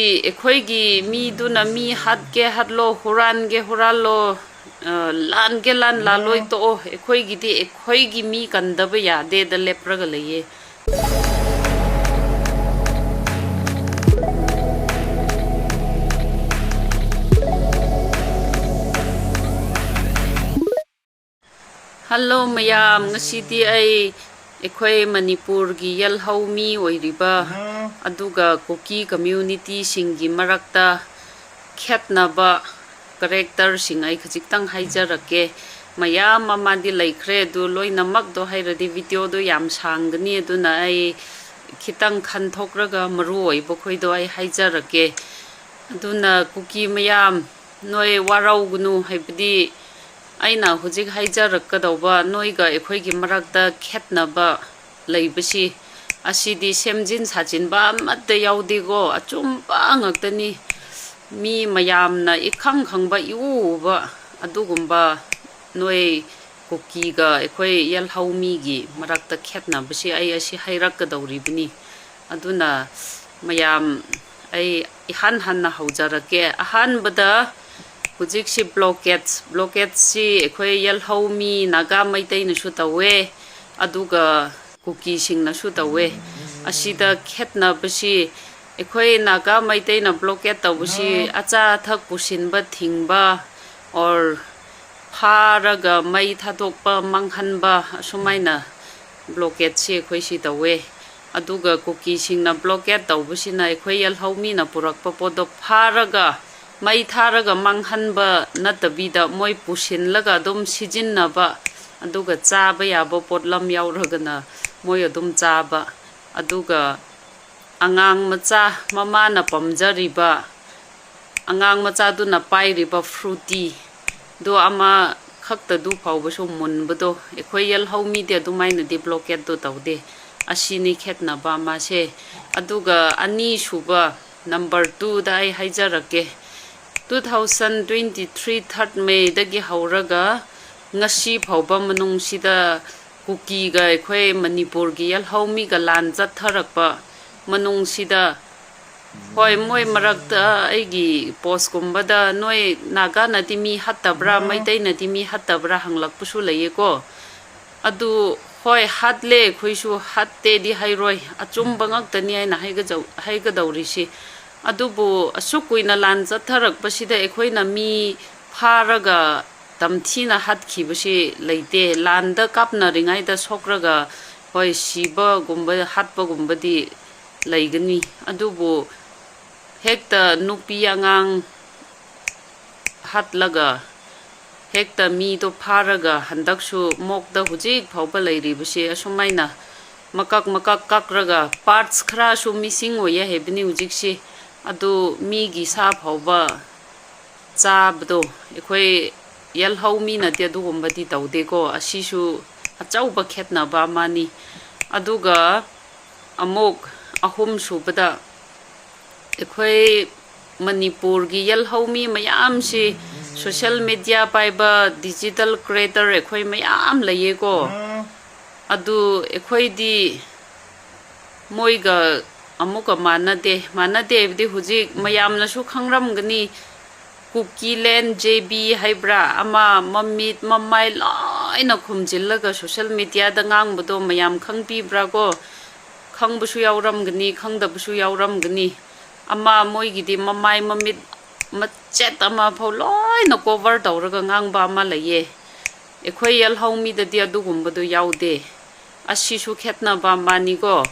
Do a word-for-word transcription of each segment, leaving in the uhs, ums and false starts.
ꯑꯩꯈꯣꯏꯒꯤ ꯃꯤꯗꯨꯅ ꯃꯤ ꯍꯥꯠꯀꯦ ꯍꯥꯠꯂꯣ, ꯍꯨꯔꯥꯟꯒꯦ ꯍꯨꯔꯥꯜꯂꯣ, ꯑ, ꯂꯥꯟꯒꯦ ꯂꯥꯟ ꯂꯥꯜꯂꯣꯏ ꯇꯣꯛꯑꯣ, ꯑꯩꯈꯣꯏꯒꯤꯗꯤ ꯑꯩꯈꯣꯏꯒꯤ ꯃꯤ ꯀꯟꯗꯕ ꯌꯥꯗꯦꯗ ꯂꯦꯞꯄ꯭ꯔꯒ ꯂꯩꯌꯦ꯫ ꯍꯜꯂꯣ ꯃꯌꯥꯝ, ꯉꯁꯤꯗꯤ ꯑꯩ ꯑꯩꯈꯣꯏ ꯃꯅꯤꯄꯨꯔꯒꯤ ꯌꯦꯜꯍꯧ ꯃꯤ ꯑꯣꯏꯔꯤꯕ ꯑꯗꯨꯒ ꯀꯨꯀꯤ ꯀꯝꯃ꯭ꯌꯨꯅꯤꯇꯤꯁꯤꯡꯒꯤ ꯃꯔꯛꯇ ꯈꯦꯠꯅꯕ ꯀꯔꯦꯛꯇꯔꯁꯤꯡ ꯑꯩ ꯈꯖꯤꯛꯇꯪ ꯍꯥꯏꯖꯔꯛꯀꯦ꯫ ꯃꯌꯥꯝ ꯑꯃꯗꯤ ꯂꯩꯈ꯭ꯔꯦ, ꯑꯗꯨ ꯂꯣꯏꯅꯃꯛꯇꯣ ꯍꯥꯏꯔꯗꯤ ꯚꯤꯗꯤꯑꯣꯗꯣ ꯌꯥꯝ ꯁꯥꯡꯒꯅꯤ, ꯑꯗꯨꯅ ꯑꯩ ꯈꯤꯇꯪ ꯈꯟꯊꯣꯛꯂꯒ ꯃꯔꯨ ꯑꯣꯏꯕ ꯈꯣꯏꯗꯣ ꯑꯩ ꯍꯥꯏꯖꯔꯛꯀꯦ꯫ ꯑꯗꯨꯅ ꯀꯨꯀꯤ ꯃꯌꯥꯝ, ꯅꯣꯏ ꯋꯥꯔꯧꯒꯅꯨ, ꯍꯥꯏꯕꯗꯤ ꯑꯩꯅ ꯍꯧꯖꯤꯛ ꯍꯥꯏꯖꯔꯛꯀꯗꯧꯕ ꯅꯣꯏꯒ ꯑꯩꯈꯣꯏꯒꯤ ꯃꯔꯛꯇ ꯈꯦꯠꯅꯕ ꯂꯩꯕꯁꯤ, ꯑꯁꯤꯗꯤ ꯁꯦꯝꯖꯤꯟ ꯁꯥꯖꯤꯟꯕ ꯑꯃꯠꯇ ꯌꯥꯎꯗꯦꯀꯣ, ꯑꯆꯨꯝꯕ ꯉꯥꯛꯇꯅꯤ꯫ ꯃꯤ ꯃꯌꯥꯝꯅ ꯏꯈꯪ ꯈꯪꯕ, ꯏꯎ ꯎꯕ ꯑꯗꯨꯒꯨꯝꯕ ꯅꯣꯏ ꯀꯨꯀꯤꯒ ꯑꯩꯈꯣꯏ ꯌꯦꯜꯍꯧ ꯃꯤꯒꯤ ꯃꯔꯛꯇ ꯈꯦꯠꯅꯕꯁꯤ ꯑꯩ ꯑꯁꯤ ꯍꯥꯏꯔꯛꯀꯗꯧꯔꯤꯕꯅꯤ꯫ ꯑꯗꯨꯅ ꯃꯌꯥꯝ, ꯑꯩ ꯏꯍꯥꯟ ꯍꯥꯟꯅ ꯍꯧꯖꯔꯛꯀꯦ꯫ ꯑꯍꯥꯟꯕꯗ ꯍꯧꯖꯤꯛꯁꯤ ꯕ꯭ꯂꯣꯀꯦꯠꯁ, ꯕ꯭ꯂꯣꯀꯦꯠꯁꯤ ꯑꯩꯈꯣꯏ ꯌꯦꯜꯍꯧ ꯃꯤ ꯅꯥꯒꯥ ꯃꯩꯇꯩꯅꯁꯨ ꯇꯧꯋꯦ, ꯑꯗꯨꯒ ꯀꯨꯀꯤꯁꯤꯡꯅꯁꯨ ꯇꯧꯋꯦ꯫ ꯑꯁꯤꯗ ꯈꯦꯠꯅꯕꯁꯤ ꯑꯩꯈꯣꯏ ꯅꯥꯒꯥ ꯃꯩꯇꯩꯅ ꯕ꯭ꯂꯣꯀꯦꯠ ꯇꯧꯕꯁꯤ ꯑꯆꯥ ꯑꯊꯛ ꯄꯨꯁꯤꯟꯕ ꯊꯤꯡꯕ, ꯑꯣꯔ ꯐꯥꯔꯒ ꯃꯩ ꯊꯥꯗꯣꯛꯄ ꯃꯥꯡꯍꯟꯕ, ꯑꯁꯨꯃꯥꯏꯅ ꯕ꯭ꯂꯣꯀꯦꯠꯁꯤ ꯑꯩꯈꯣꯏ ꯁꯤ ꯇꯧꯋꯦ꯫ ꯑꯗꯨꯒ ꯀꯨꯀꯤꯁꯤꯡꯅ ꯕ꯭ꯂꯣꯀꯦꯠ ꯇꯧꯕꯁꯤꯅ ꯑꯩꯈꯣꯏ ꯌꯦꯜꯍꯧ ꯃꯤꯅ ꯄꯨꯔꯛꯄ ꯄꯣꯠꯇꯣ ꯐꯥꯔꯒ ꯃꯩ ꯊꯥꯔꯒ ꯃꯥꯡꯍꯟꯕ ꯅꯠꯇꯕꯤꯗ ꯃꯣꯏ ꯄꯨꯁꯤꯜꯂꯒ ꯑꯗꯨꯝ ꯁꯤꯖꯤꯟꯅꯕ, ꯑꯗꯨꯒ ꯆꯥꯕ ꯌꯥꯕ ꯄꯣꯠꯂꯝ ꯌꯥꯎꯔꯒꯅ ꯃꯣꯏ ꯑꯗꯨꯝ ꯆꯥꯕ, ꯑꯗꯨꯒ ꯑꯉꯥꯡ ꯃꯆꯥ ꯃꯃꯥꯅ ꯄꯥꯝꯖꯔꯤꯕ, ꯑꯉꯥꯡ ꯃꯆꯥꯗꯨꯅ ꯄꯥꯏꯔꯤꯕ ꯐ꯭ꯔꯨꯇꯤꯗꯣ ꯑꯃꯈꯛꯇꯗꯨ ꯐꯥꯎꯕꯁꯨ ꯃꯨꯟꯕꯗꯣ, ꯑꯩꯈꯣꯏ ꯌꯦꯜꯍꯧ ꯃꯤꯗꯤ ꯑꯗꯨꯃꯥꯏꯅꯗꯤ ꯕ꯭ꯂꯣꯀꯦꯠꯇꯣ ꯇꯧꯗꯦ꯫ ꯑꯁꯤꯅꯤ ꯈꯦꯠꯅꯕ ꯑꯃꯁꯦ꯫ ꯑꯗꯨꯒ ꯑꯅꯤꯁꯨꯕ, ꯅꯝꯕꯔ ꯇꯨꯗ ꯑꯩ ꯍꯥꯏꯖꯔꯛꯀꯦ꯫ Two thousand twenty three third Mayꯗꯒꯤ ꯍꯧꯔꯒ ꯉꯁꯤ ꯐꯥꯎꯕ ꯃꯅꯨꯡꯁꯤꯗ ꯀꯨꯀꯤꯒ ꯑꯩꯈꯣꯏ ꯃꯅꯤꯄꯨꯔꯒꯤ ꯌꯦꯜꯍꯧ ꯃꯤꯒ ꯂꯥꯟ ꯆꯠꯊꯔꯛꯄ ꯃꯅꯨꯡꯁꯤꯗ ꯍꯣꯏ, ꯃꯣꯏ ꯃꯔꯛꯇ ꯑꯩꯒꯤ ꯄꯣꯁꯀꯨꯝꯕꯗ ꯅꯣꯏ ꯅꯥꯒꯥꯅꯗꯤ ꯃꯤ ꯍꯥꯠꯇꯕ꯭ꯔꯥ, ꯃꯩꯇꯩꯅꯗꯤ ꯃꯤ ꯍꯥꯠꯇꯕ꯭ꯔꯥ ꯍꯪꯂꯛꯄꯁꯨ ꯂꯩꯌꯦꯀꯣ꯫ ꯑꯗꯨ ꯍꯣꯏ, ꯍꯥꯠꯂꯦ, ꯑꯩꯈꯣꯏꯁꯨ ꯍꯥꯠꯇꯦꯗꯤ ꯍꯥꯏꯔꯣꯏ, ꯑꯆꯨꯝꯕ ꯉꯥꯛꯇꯅꯤ ꯍꯥꯏꯅ ꯍꯥꯏꯒꯖꯧ-, ꯍꯥꯏꯒꯗꯧꯔꯤꯁꯤ꯫ ꯑꯗꯨꯕꯨ ꯑꯁꯨꯛ ꯀꯨꯏꯅ ꯂꯥꯟ ꯆꯠꯊꯔꯛꯄꯁꯤꯗ ꯑꯩꯈꯣꯏꯅ ꯃꯤ ꯐꯥꯔꯒ ꯇꯝꯊꯤꯅ ꯍꯥꯠꯈꯤꯕꯁꯤ ꯂꯩꯇꯦ꯫ ꯂꯥꯟꯗ ꯀꯥꯞꯅꯔꯤꯉꯩꯗ ꯁꯣꯛꯔꯒ, ꯍꯣꯏ, ꯁꯤꯕꯒꯨꯝꯕ, ꯍꯥꯠꯄꯒꯨꯝꯕꯗꯤ ꯂꯩꯒꯅꯤ꯫ ꯑꯗꯨꯕꯨ ꯍꯦꯛꯇ ꯅꯨꯄꯤ ꯑꯉꯥꯡ ꯍꯥꯠꯂꯒ, ꯍꯦꯛꯇ ꯃꯤꯗꯣ ꯐꯥꯔꯒ, ꯍꯟꯗꯛꯁꯨ ꯃꯣꯛꯇ ꯍꯧꯖꯤꯛ ꯐꯥꯎꯕ ꯂꯩꯔꯤꯕꯁꯦ ꯑꯁꯨꯃꯥꯏꯅ ꯃꯀꯛ ꯃꯀꯛ ꯀꯛꯔꯒ, parts ꯈꯔꯁꯨ missing ꯑꯣꯏꯌꯦ ꯍꯥꯏꯕꯅꯤ ꯍꯧꯖꯤꯛꯁꯤ꯫ ꯑꯗꯨ ꯃꯤꯒꯤ ꯁꯥ ꯐꯥꯎꯕ ꯆꯥꯕꯗꯣ, ꯑꯩꯈꯣꯏ ꯌꯦꯜꯍꯧ ꯃꯤꯅꯗꯤ ꯑꯗꯨꯒꯨꯝꯕꯗꯤ ꯇꯧꯗꯦꯀꯣ꯫ ꯑꯁꯤꯁꯨ ꯑꯆꯧꯕ ꯈꯦꯠꯅꯕ ꯑꯃꯅꯤ꯫ ꯑꯗꯨꯒ ꯑꯃꯨꯛ ꯑꯍꯨꯝ ꯁꯨꯕꯗ, ꯑꯩꯈꯣꯏ ꯃꯅꯤꯄꯨꯔꯒꯤ ꯌꯦꯜꯍꯧꯃꯤ ꯃꯌꯥꯝꯁꯤ social media ꯄꯥꯏꯕ, digital creator ꯑꯩꯈꯣꯏ ꯃꯌꯥꯝ ꯂꯩꯌꯦꯀꯣ꯫ ꯑꯗꯨ ꯑꯩꯈꯣꯏꯗꯤ ꯃꯣꯏꯒ ꯑꯃꯨꯛꯀ ꯃꯥꯟꯅꯗꯦ꯫ ꯃꯥꯟꯅꯗꯦ ꯍꯥꯏꯕꯗꯤ ꯍꯧꯖꯤꯛ ꯃꯌꯥꯝꯅꯁꯨ ꯈꯪꯔꯝꯒꯅꯤ, ꯀꯨꯀꯤꯂꯦꯟ ꯖꯦ ꯕꯤ ꯍꯥꯏꯕ꯭ꯔꯥ, ꯑꯃ ꯃꯃꯤꯠ ꯃꯃꯥꯏ ꯂꯣꯏꯅ ꯈꯨꯝꯖꯤꯜꯂꯒ social media ꯗ ꯉꯥꯡꯕꯗꯣ ꯃꯌꯥꯝ ꯈꯪꯕꯤꯕ꯭ꯔꯥ ꯀꯣ? ꯈꯪꯕꯁꯨ ꯌꯥꯎꯔꯝꯒꯅꯤ, ꯈꯪꯗꯕꯁꯨ ꯌꯥꯎꯔꯝꯒꯅꯤ꯫ ꯑꯃ ꯃꯣꯏꯒꯤꯗꯤ ꯃꯃꯥꯏ ꯃꯃꯤꯠ ꯃꯆꯦꯠ ꯑꯃ ꯐꯥꯎ ꯂꯣꯏꯅ cover ꯇꯧꯔꯒ ꯉꯥꯡꯕ ꯑꯃ ꯂꯩꯌꯦ꯫ ꯑꯩꯈꯣꯏ ꯌꯦꯜꯍꯧꯃꯤꯗꯗꯤ ꯑꯗꯨꯒꯨꯝꯕꯗꯣ ꯌꯥꯎꯗꯦ꯫ ꯑꯁꯤꯁꯨ ꯈꯦꯠꯅꯕ ꯑꯃꯅꯤꯀꯣ꯫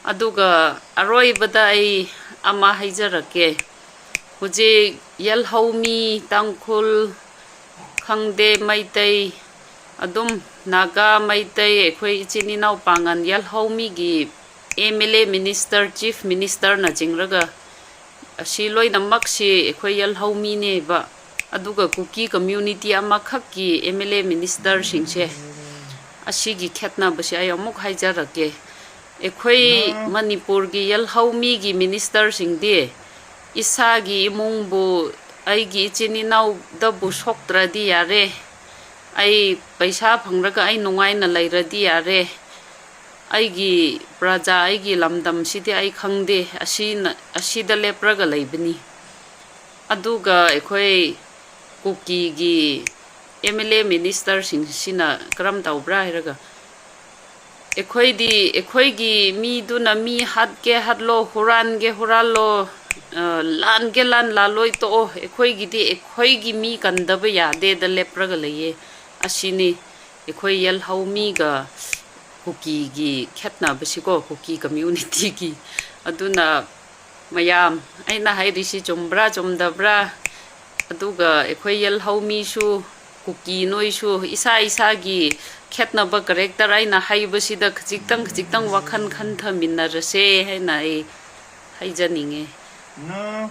ꯑꯗꯨꯒ ꯑꯔꯣꯏꯕꯗ ꯑꯩ ꯑꯃ ꯍꯥꯏꯖꯔꯛꯀꯦ꯫ ꯍꯧꯖꯤꯛ ꯌꯦꯜꯍꯧꯃꯤ, ꯇꯥꯡꯈꯨꯜ, ꯈꯪꯗꯦ, ꯃꯩꯇꯩ, ꯑꯗꯨꯝ ꯅꯥꯒꯥ, ꯃꯩꯇꯩ, ꯑꯩꯈꯣꯏ ꯏꯆꯤꯟ ꯏꯅꯥꯎ ꯄꯥꯉꯟ ꯌꯦꯜꯍꯧꯃꯤꯒꯤ M L A minister, chief minister ꯅ ꯆꯤꯡꯔꯒ ꯑꯁꯤ ꯂꯣꯏꯅꯃꯛꯁꯤ ꯑꯩꯈꯣꯏ ꯌꯦꯜꯍꯧꯃꯤꯅꯦꯕ꯫ ꯑꯗꯨꯒ ꯀꯨꯀꯤ community ꯑꯃꯈꯛꯀꯤ M L A minister ꯁꯤꯡꯁꯦ, ꯑꯁꯤꯒꯤ ꯈꯦꯠꯅꯕꯁꯦ ꯑꯩ ꯑꯃꯨꯛ ꯍꯥꯏꯖꯔꯛꯀꯦ꯫ ꯑꯩꯈꯣꯏ ꯃꯅꯤꯄꯨꯔꯒꯤ ꯌꯦꯜꯍꯧꯃꯤꯒꯤ minister ꯁꯤꯡꯗꯤ ꯏꯁꯥꯒꯤ ꯏꯃꯨꯡꯕꯨ, ꯑꯩꯒꯤ ꯏꯆꯤꯟ ꯏꯅꯥꯎꯗꯕꯨ ꯁꯣꯛꯇ꯭ꯔꯗꯤ ꯌꯥꯔꯦ, ꯑꯩ ꯄꯩꯁꯥ ꯐꯪꯔꯒ ꯑꯩ ꯅꯨꯡꯉꯥꯏꯅ ꯂꯩꯔꯗꯤ ꯌꯥꯔꯦ, ꯑꯩꯒꯤ ꯄ꯭ꯔꯖꯥ, ꯑꯩꯒꯤ ꯂꯝꯗꯝꯁꯤꯗꯤ ꯑꯩ ꯈꯪꯗꯦ, ꯑꯁꯤꯅ, ꯑꯁꯤꯗ ꯂꯦꯞꯔꯒ ꯂꯩꯕꯅꯤ꯫ ꯑꯗꯨꯒ ꯑꯩꯈꯣꯏ ꯀꯨꯀꯤꯒꯤ ꯑꯦꯝ ꯑꯦꯜ ꯑꯦ ꯃꯤꯅꯤꯁꯇꯔꯁꯤꯡꯁꯤꯅ ꯀꯔꯝ ꯇꯧꯕ꯭ꯔꯥ ꯍꯥꯏꯔꯒ, ꯑꯩꯈꯣꯏꯗꯤ, ꯑꯩꯈꯣꯏꯒꯤ ꯃꯤꯗꯨꯅ ꯃꯤ ꯍꯥꯠꯀꯦ ꯍꯥꯠꯂꯣ, ꯍꯨꯔꯥꯟꯒꯦ ꯍꯨꯔꯥꯜꯂꯣ, ꯑ, ꯂꯥꯟꯒꯦ ꯂꯥꯟ ꯂꯥꯜꯂꯣꯏ ꯇꯣꯛꯑꯣ, ꯑꯩꯈꯣꯏꯒꯤꯗꯤ ꯑꯩꯈꯣꯏꯒꯤ ꯃꯤ ꯀꯟꯗꯕ ꯌꯥꯗꯦꯗ ꯂꯦꯞꯔꯒ ꯂꯩꯌꯦ꯫ ꯑꯁꯤꯅꯤ ꯑꯩꯈꯣꯏ ꯌꯦꯜꯍꯧ ꯃꯤꯒ ꯀꯨꯀꯤꯒꯤ ꯈꯦꯠꯅꯕꯁꯤꯀꯣ, ꯀꯨꯀꯤ ꯀꯝꯃ꯭ꯌꯨꯅꯤꯇꯤꯒꯤ꯫ ꯑꯗꯨꯅ ꯃꯌꯥꯝ, ꯑꯩꯅ ꯍꯥꯏꯔꯤꯁꯤ ꯆꯨꯝꯕ꯭ꯔꯥ ꯆꯨꯝꯗꯕ꯭ꯔꯥ? ꯑꯗꯨꯒ ꯑꯩꯈꯣꯏ ꯌꯦꯜꯍꯧ ꯃꯤꯁꯨ, ꯀꯨꯀꯤ ꯅꯣꯏꯁꯨ ꯏꯁꯥ ꯏꯁꯥꯒꯤ ꯈꯦꯠꯅꯕ ꯀꯦꯔꯦꯛꯇꯔ ꯑꯩꯅ ꯍꯥꯏꯕꯁꯤꯗ ꯈꯖꯤꯛꯇꯪ ꯈꯖꯤꯛꯇꯪ ꯋꯥꯈꯜ ꯈꯟꯊꯃꯤꯟꯅꯔꯁꯦ ꯍꯥꯏꯅ ꯑꯩ ꯍꯥꯏꯖꯅꯤꯡꯉꯦ꯫ ꯅ